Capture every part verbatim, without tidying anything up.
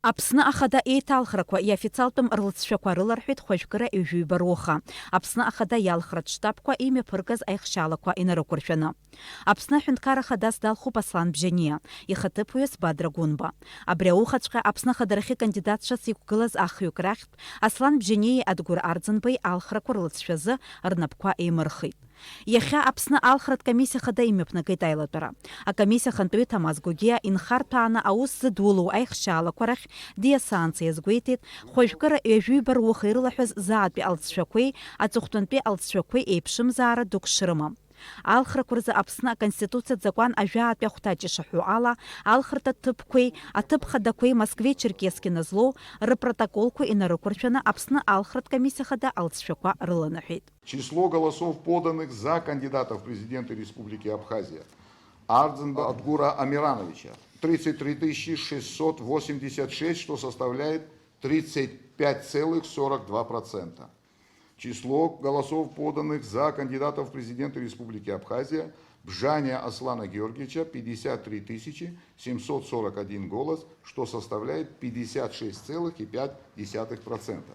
Аԥсны Ахада еиҭалхрақәа иофициалтәым рлҵшәақәа рыларҳәеит хәажәкыра ҩажәи жәаҩба руха, Аԥсны Ахада иалхратә штабқәа имҩаԥыргаз аихшьалақәа инарықәыршәаны. Аԥсны Аҳәынҭқарра Хадас далхуп Аслан Бжьаниа, ихаҭыԥуаҩыс Бадра Гәынба. Абри аухаҵәҟьа Аԥсны Ахадарахьы кандидатцәас иқәгылаз ахҩык рахьтә Аслан Бжьаниеи Адгәыр Арӡынбеи алхрақәа рлҵшәазы рнапқәа еимырхит. Иахьа Аԥсны алхратә комиссиа хада имҩаԥнагеит аилатәара. Акомиссиа ахантәаҩы Ҭамаз Гогиа инхарҭәааны аус зыдулоу аихшьаалақәа рахь диасаанӡа иазгәеиҭеит, хәажәкыра ҩажәи жәаҩба руха ирылаҳәаз заатәи алҵшәақәеи аҵыхәтәантәи алҵшәақәеи еиԥшымзаара дук шрымам. Алхрақәа рзы Аԥсны Аконституциатә закәан ажәаатәи ахәҭаҷ ишаҳәо ала, алхратә аҭыԥқәеи аҭыԥ хадақәеи Москвеи Черкесске назлоу рпротоколқәа инарықәыршәаны Аԥсны алхратә комиссиа хада алҵшәақәа рыланаҳәеит. Число голосов, поданных за кандидата в президенты Республики Абхазия Ардзинба Адгура Амирановича, тридцать три тысячи шестьсот восемьдесят шесть, что составляет тридцать пять целых сорок два процента. Число голосов, поданных за кандидата в президенты Республики Абхазия Бжания Аслана Георгиевича, пятьдесят три тысячи семьсот сорок один голос, что составляет пятьдесят шесть целых пять десятых процента.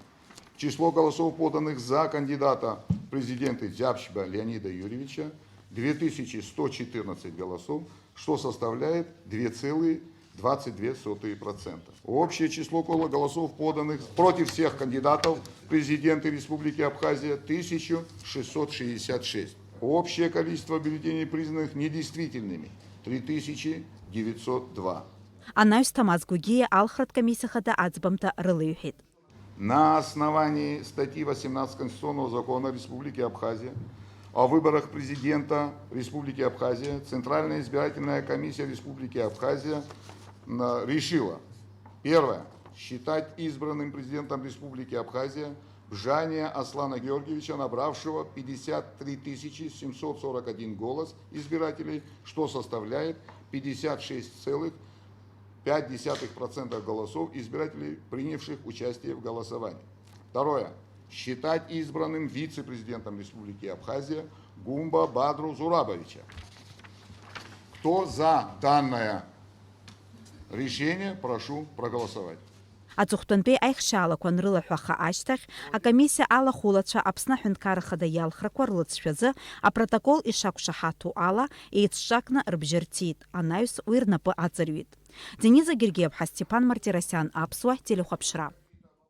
Число голосов, поданных за кандидата в президенты Дзябчба Леонида Юрьевича, две тысячи сто четырнадцать голосов, что составляет две целых двадцать две сотых процента. Общее число коло-, голосов, поданных против всех кандидатов в президенты Республики Абхазия, тысяча шестьсот шестьдесят шесть. Общее количество бюллетеней, признанных недействительными, три тысячи девятьсот два. Анаҩс Ҭамаз Гогиа алхратә комиссиа хада аӡбамҭа рылеиҳәеит. На основании статьи восемнадцать Конституционного закона Республики Абхазия о выборах президента Республики Абхазия Центральная избирательная комиссия Республики Абхазия, м, решила: первое. Считать избранным президентом Республики Абхазия Бжания Аслана Георгиевича, набравшего пятьдесят три тысячи семьсот сорок один голос избирателей, что составляет пятьдесят шесть целых пять десятых процента голосов избирателей, принявших участие в голосовании. Второе. Считать избранным вице-президентом Республики Абхазия Гумба Бадру Зурабовича. Кто за данное решение, прошу проголосовать. Аҵыхәтәантәи аихшьаалақәа анрылаҳәаха ашьҭахь, акомиссиа алахәылацәа Аԥсны Аҳәынҭқарра Хада иалхрақәа рлыҵшәазы апротокол ишақәшаҳаҭу ала еицҿакны рыбжьы рҭиит, анаҩс уи рнапы аҵарҩит. Дениза Гергиаԥҳа, Степан Мартиросиан, Аԥсуа телехәаԥшра.